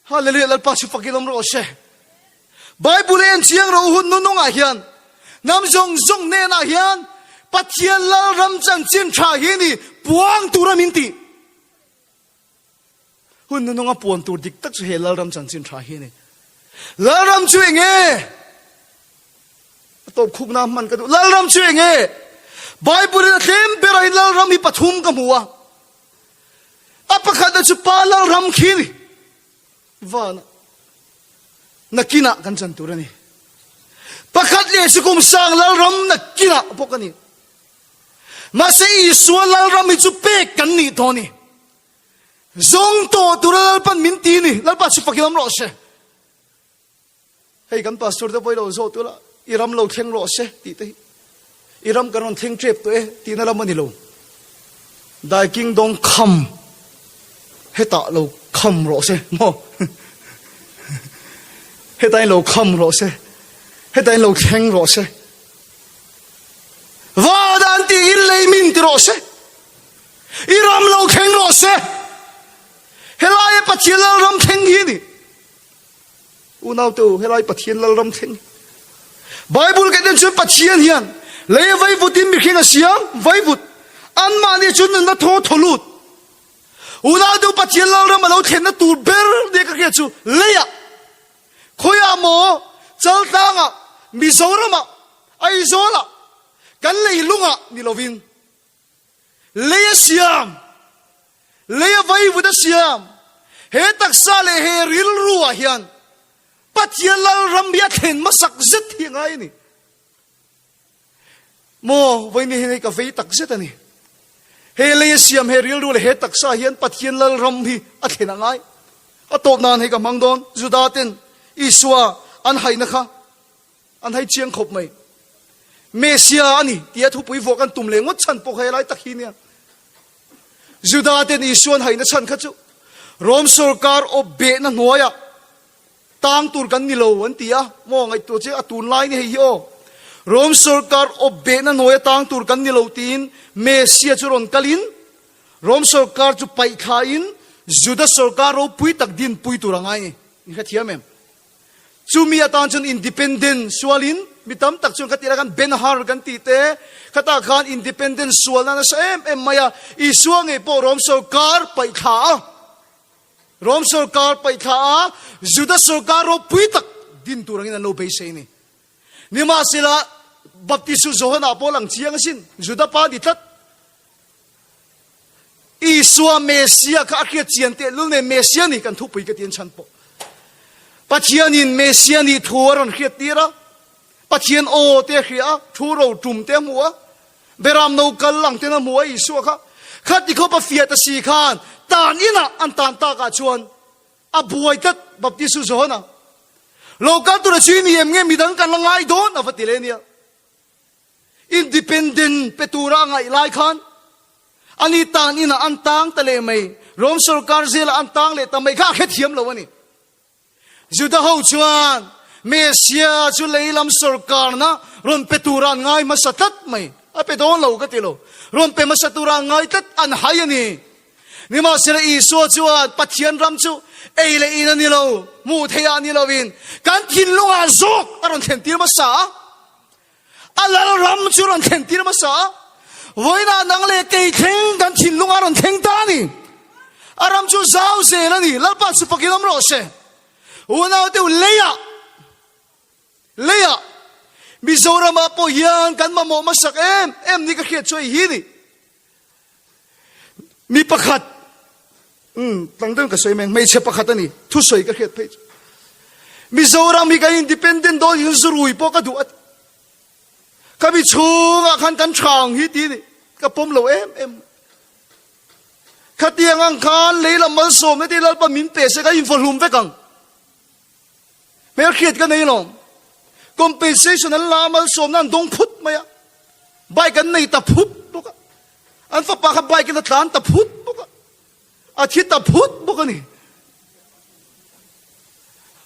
A: Hallelujah Lalpa chu fakin awm rawh se. Bible en chiang ro hun nunungah hian hnam zawng zawng hnenah hian Pathian Lalram chanchin tha hi ni puang tura min ti. Hun nununga puan tur dik tak chu he Lalram chanchin tha hi a ni. Lalram chu eng nge? A tawp khukna hman ka duh. Lalram chu eng nge? Bible in a tlem berahin Lalram hi pathum ka hmu a. A pakhatna chu Pa Lalram khi ni. Vana nakinah kan chan tur a ni. Pakhat leh chu kum sang Lalram nakinah bawk a ni. Mahse Isua Lalram hi chu pek kan nih tawh a ni. Zawng tawh tura Lalpan min ti ni. Lalpa chu fakin awm rawh se. Hei kan pastor te pawh i lo zawh tura i ram lo thleng rawh se tih te hi. I ram kan rawn thleng tep tawh e tihna lam a ni lo. Dai kingdom kham hetah lo kham rawh se maw. Hetah in lo kham rawh se. Hetah in lo thleng rawh se. Va dan tiin lei min ti rawh se. I ram lo thleng rawh se. Helaia Pathian Lalram thleng hi ni. Unaute u, helai Pathian Lalram thleng. Bible kan en chuan Pathian hian lei vaivutin mihring a siam, vaivut. Anmahni chu nunna thaw thaw lut. Unaute u, Pathian Lalram a lo thlenna tur ber nia ka hriat chu leiah, khawiah maw, Chaltlangah, Mizoramah, Aizawlah, kan leilungah ni lovin, Lei a siam, lei a vaivut a siam, he taksa leh he rilru ah hian Pathian Lalram hi a thlen hmasak zet hi a ngai a ni. Maw, vawiin hian hei ka vei tak zet a ni. He lei a siam, he rilru leh he taksa hian Pathian Lalram hi a thlen a ngai. A tawp nan hei ka hmang dawn, Juda ten Isua an haihna kha An hei chiang khawp mai. Mesia a ni tia thupui vuah kan tum leh ngawt chhan pawh kha helai tak hi nia. Juda ten Isua an haihna chhan kha chu Rom sorkar awp behna hnuaiah tang tur kan ni lo an ti a, maw ngaihtuah che a tunlai ni hei hi aw. Rom sorkar awp behna hnuaia tang tur kan ni lo tiin Mesia chu rawn kalin Rom sorkar chu paih thlain Juda sorkar ropui tak dinpui tur a ngai ni. In hrethiam em? Chumi atan chuan independent sualin mi tam tak chuan khatih lai khan Ben Hur kan tih te, khatah khan independent sualna nasa em em mai a, Isua ngei pawh Rom sorkar paih thla a, Rom sorkar paih thla a, Juda sorkar ropui tak din tur angin an lo beisei a ni. Nimahsela, Baptistu Johana pawh lang chiang asin, Juda pa ni tlat. Isua Messia kha a hriat chian tehlul nen Messia nih kan thupui ka ti an chhan pawh. Pathianin Messia nih thu a rawn hriat tir a, Pathian aw te a hria a, thu ro tum te a hmu a, Beram no kal ang ten a hmu a Isua kha. Khati khawp a fiah ta si khan tan inah an tan takah chuan a buai tlat Baptistu Johana. Lo kal tura chu i ni em nge midang kan la ngai dawn a va ti leh nia. Independent pe tura a ngaih lai khan ani tan inah an tang ta leh mai, Rom sorkar zelah an tang leh ta mai kha a hrethiam lo a ni. Juda ho chuan Messia chu lei lam sorkarna rawn pe tura an ngai hmasa tlat mai. A pe dawn lo ka ti lo. Rawn pe hmasa tura an ngai tlat an hai a ni. Nimahsela Isua chuan Pathian ram chu ei leh in a ni lo, hmuh theih ah ni lovin kan thinlungah zawk a rawn thlen tir hmasa a. A lal ram chu rawn thlen tir hmasa a, vawiinah nang leh kei thleng kan thinlung a rawn thleng ta a ni. A ram chu zau zel a ni, Lalpa chu fakin awm rawh se. Unau deuh leiah, leiah Mizoramah pawh hian kan mamawh hmasak em em ni ka hriat chu hei hi ni. Mi pakhat, um, tang deuhin ka sawi mai ang, hmeichhe pakhat a ni, thusawi ka hriat phei chu. Mizoram hi kan independent dawn in zurui pawh ka duh a ti. Ka mi chhungah khan kan tha ang hi ti ni, ka pawm lo em em. Khatiang ang khan lei lam malsawmna te Lalpa min pe se kan invaw hlum vek ang. Hmelhriat ka nei lawm. Compensation an la a, malsawmna an dawng phut mai a. Bike an nei ta phut bawk a. An fapa kha bike in a tlan ta phut bawk a. A thi ta phut bawk a ni.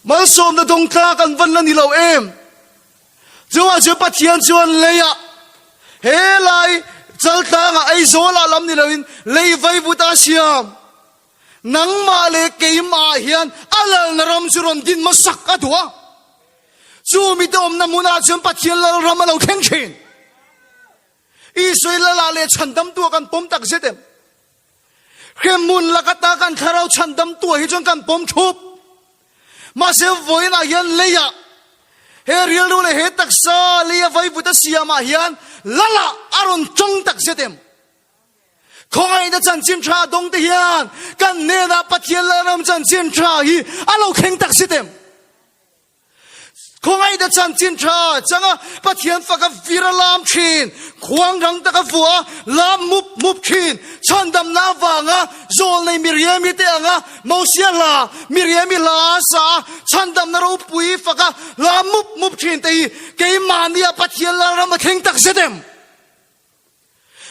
A: Malsawmna dawng tlak an van la ni lo em? Chungah chuan Pathian chuan leiah he lai chaltlangah Aizawlah lam ni loin lei vaivut a siam. Nangmah leh keimah hian a lalna ram chu rawn din hmasak a duh a. Chu mite awmna hmunah chuan Pathian lalram a lo thleng thin. Israel lalah leh chhandamtu a kan pawm tak zet em? Hremhmun lakata kan thlarau chhandamtu ah hi chuan kan pawm thup. Mahse vawiinah hian leiah he rilru leh he taksa leia vaivut a siamah hian lalah a rawn tawng tak zet em? Khawngaihna chanchin tha dawng te hian kan hnenah Pathian Lalram chanchin tha hi a lo thleng tak zet em? Khawngaihna chanchin tha changa Pathian faka vir a lam thin, khuang rang taka vua a lam mup mup thin, chhandamna avanga zawlnei Miriami te anga Mosia hla, Miriami hla a sa a, chhandamna ropui faka lam mup mup thin te hi keimahnia Pathian Lalram a thleng tak zet em?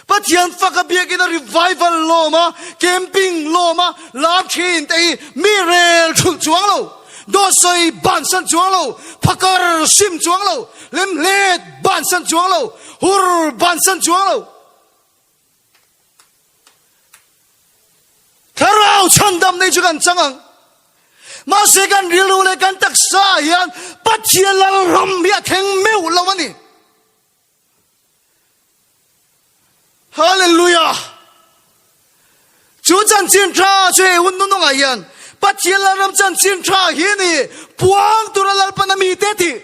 A: Pathian faka biakina revival lawm a, camping lawm a, lam thin te hi mi rel thulh chuang lo, dawtsawi bansan chuang lo, phakar sim chuang lo, lemhlet bansan chuang lo, hur bansan chuang lo. Thlarau chhandam nei chu kan chang ang. Mahse kan rilru leh kan taksa hian Pathian Lalram hi a thleng meuh lo a ni. Hallelujah! Chu chanchin tha chu hei hun nunungah hian Pathian Lalram chanchin tha hi ni puang tura Lalpan a mite tih.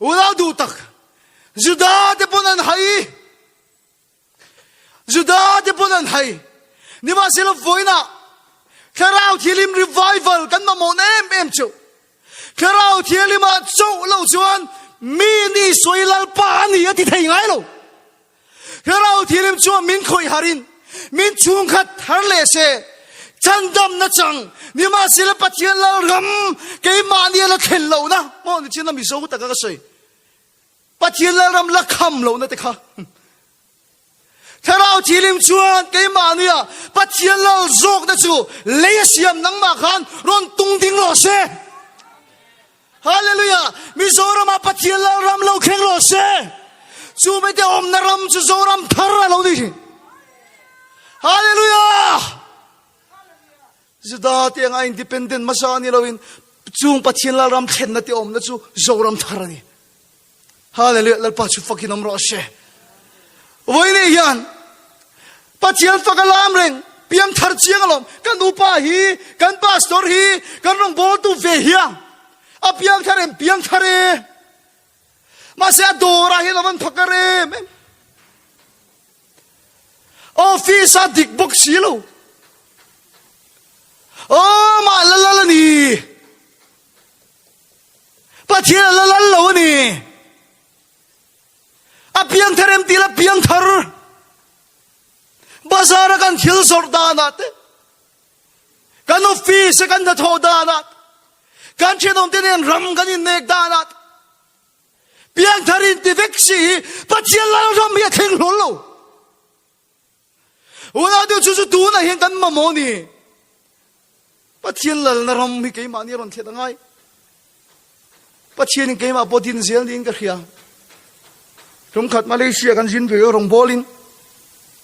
A: Unau duh tak, Juda te pawn an hai. Juda te pawn an hai. Nimahsela vawiinah Thlarau Thianghlim revival kan mamawhna em em chu Thlarau Thianghlimah chauh lo chuan mi ni sawi Lalpa a ni a ti thei ngai lo. Thlarau Thianghlim chuan min khawih harin min chhungkhat thar leh se chandamna chang nimahsela Pathian Lalram keimahni a la thlen lohna maw ni chin a Mizo taka ka sawi. Pathian Lalram la kham lohna te kha Thlarau Thilim chuan keimahnia Pathian Lal zawkna chu lei a siam nangmah khan rawn tung ding rawh se. Hallelujah! Mizorama Pathian Lalram lo thleng rawh se. Chu mite awmna ram chu Zoram thar a lo ni thin. Hallelujah! Juda te anga independent hmasa ni loin chung Pathian Lalram thlenna te awmna chu Zoram thar a ni. Hallelujah Lalpa chu fakin awm rawh se. Vawiin hian Pathian fak a lam reng piang thar chiang alawm kan upa hi kan pastor hi kan rawngbawltu ve hiang a piang thar em piang thar e mahse a dawrah hian a van phakar em em Office a dik bawk si lo. Aw mah la lal a ni. Pathian a la lal lo a ni. A piangthar em tih la piangthar. Bazar a kan thil zawrh danah te, kan office a kan hnathawh danah te, kan thenawmte nen ram kan innek danah te, Piangthar in ti vek si hi Pathian Lalram hi a thleng hlawl lo. Unau deuh chu chu tunah hian kan mamawh ni. Pathian lalna ram hi keimahni a rawn thlet a ngai. Pathianin keimah pawh din zel niin ka hria. Tumkhat Malaysia kan zin ve rawngbawlin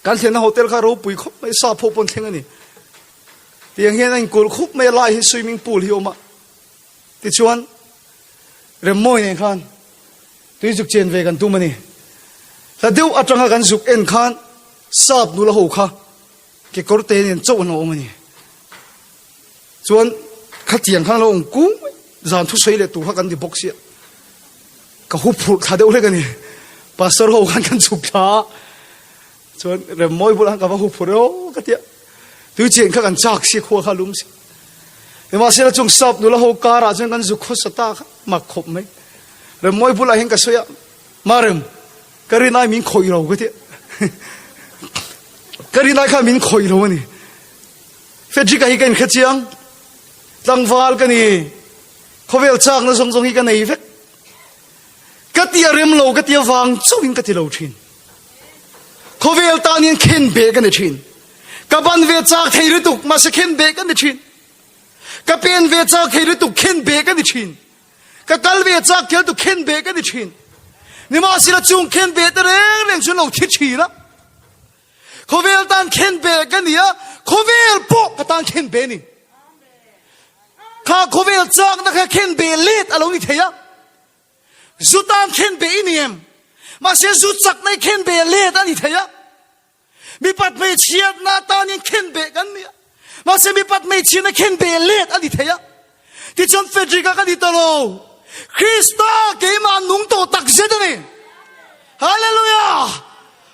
A: kan thlenna hotel kha ropui khawp mai sap ho pawn thleng a ni. Tiang hian a inkulh khup mai a lai hi swimming pool hi a awm a. Tichuan, Remmawi nen khan tui zuk chen ve kan tum a ni. Hla deuh atanga kan zuk en khan sap nula ho kha kekawr te nen chauh an lo awm a ni. Chuan khatiang khan a lo awm kung mai, zan thusawi leh tur kha kan ti bawk sia. Ka hu phurh thla deuh hlek a ni. Pastor ho khan kan chhuk thla a, Chuan Remmawi bulah khan ka va hu phur eo ka tia. Tui chen kha kan chak si khua kha lum si. Nimahsela chung sap nula ho karah chuan kan zuk khawsa ta kha mak khawp mai. Remmawi bulah hian ka sawi a, Marem, ka rinai min khawih lo ka tia. Ka rinai kha min khawih lo a ni. Frederick-a hi ka inhre chiang. Tlangval ka ni. Khawvel chakna zawng zawng hi ka nei vek. Ka ti a rem lo ka ti avang chauhin ka ti lo thin. Khawvel tan hian khen beh ka ni thin. Ka ban ve chak thei lutuk mahse khen beh ka ni thin. Ka pen ve chak thei lutuk khen beh ka ni thin. Ka kal ve chak thei lutuk khen beh ka ni thin. Nimahsela chung khen beh te reng reng chu an lo thi thin a. Khawvel tan khen beh ka ni a, khawvel pawh ka tan khen beh a ni. Kha khawvel chakna kha khen beh let a lo ni thei a. Zu tan khen beh i ni em? Mahse zu chakna i khen beh let a ni thei a. Mipat hmeichhiatna tanin khen beh kan ni a. Mahse mipat hmeichhiatna khen beh let a ni thei a. Tichuan Frederick-a ka ni ta lo. Krista keimah nung tawh tak zet a ni. Hallelujah!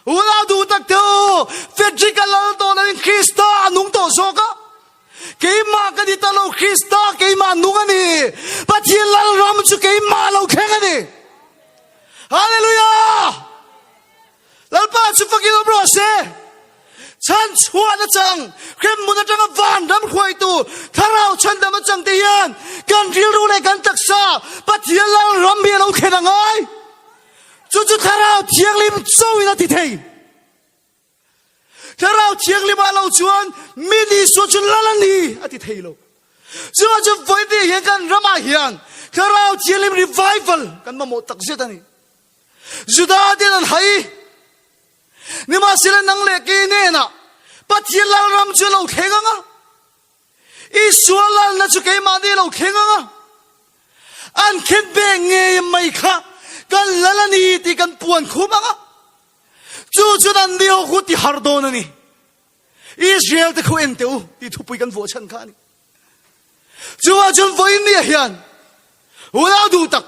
A: Unau duh tak te u, Frederick-a lal tawh loin Krista a nung tawh zawk a. Keimah ka ni ta lo, Krista keimah nung a ni. Pathian lal ram chu keimah lo thleng a ni. Hallelujah! Lalpa chu fakin awm rawh se. Chhan chhuahna chang, hremhmun atanga vanram hruaitu Thlarau chhandam atang te hian kan rilru leh kan taksa Pathian Lalram hi a lo thlen a ngai. Chu chu Thlarau Thianghlim chauhin a ti thei. Thlarau Thianghlim ah lo chuan mi Isua chu Lal a ni a ti thei lo. Chuvang chu vawiin hian kan ramah hian Thlarau Thianghlim revival kan mamawh takzet a ni. Juda ten an hai. Nimahsela nang leh kei hnenah Pathian Lalram chu a lo thleng ang a, Isua lalna chu keimahni a lo thleng ang a, an khen ve ngei mai kha kan lal a ni tih kan puan khum ang a, chu chuan an ni ho khu ti har dawn a ni. Israel te khu en teh u tih thupui kan vuah chhan kha a ni. Chuvang chuan vawiin ni ah hian unau duh tak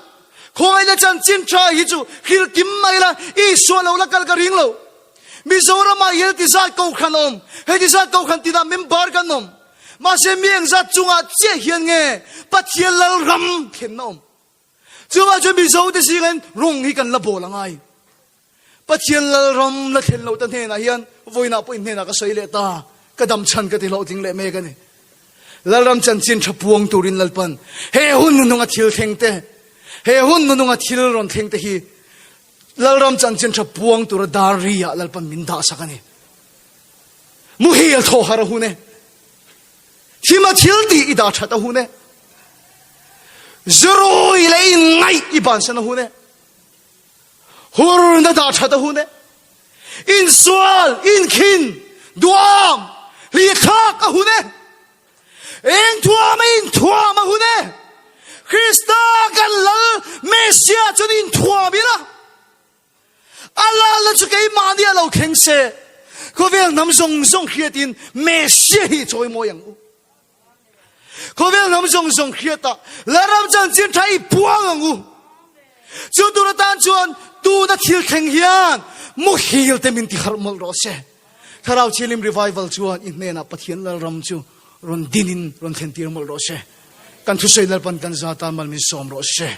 A: khawngaihna chanchin tha hi chu hril kim mai la, Isua lo la kal ka ring lo. Mizoram ah hian heti zat kohhran awm, heti zat kohhran tinah member kan awm. Mahse mi engzat chungah chiah hian nge Pathian Lalram thlenna awm? Chuvang chuan Mizote zingah hian rawng hi kan la bawl a ngai. Pathian Lalram la thlen loh ta hnenah hian vawiinah pawh in hnenah ka sawi leh ta, ka dam chhan ka ti hlawhtling leh mek a ni. Lalram chanchin tha puang turin Lalpan he hun nununga thil thleng te, he hun nununga thil rawn thleng te hi Lalram chanchin tha puang tura dar ri ah Lalpan min dah sak a ni. Muhil thaw har a hun e. Thima thil tih i dah that a hun e. Zurui leh inngaih i bansan a hun e. Hurna dah that a hun e. Insual, inkhin, duam, hlithlak a hun e. Eng thuam a inthuam a hun e. Krista kan Lal Messia chuan inthuam ila. A lalna chu keimahni a lo thleng se. Khawvel hnam zawng zawng hriatin Messia hi chawimawi ang u. Khawvel hnam zawng zawng hriatah Lalram chanchin tha i puang ang u. Chu tur atan chuan tuna thil thleng hian muhil te min ti harh mawlh rawh se. Thlarau Thianghlim Revival chuan i hnenah Pathian Lalram chu rawn dinin rawn thlen tir mawlh rawh se. Kan thusawi Lalpan kan zata mal min sawm rawh se.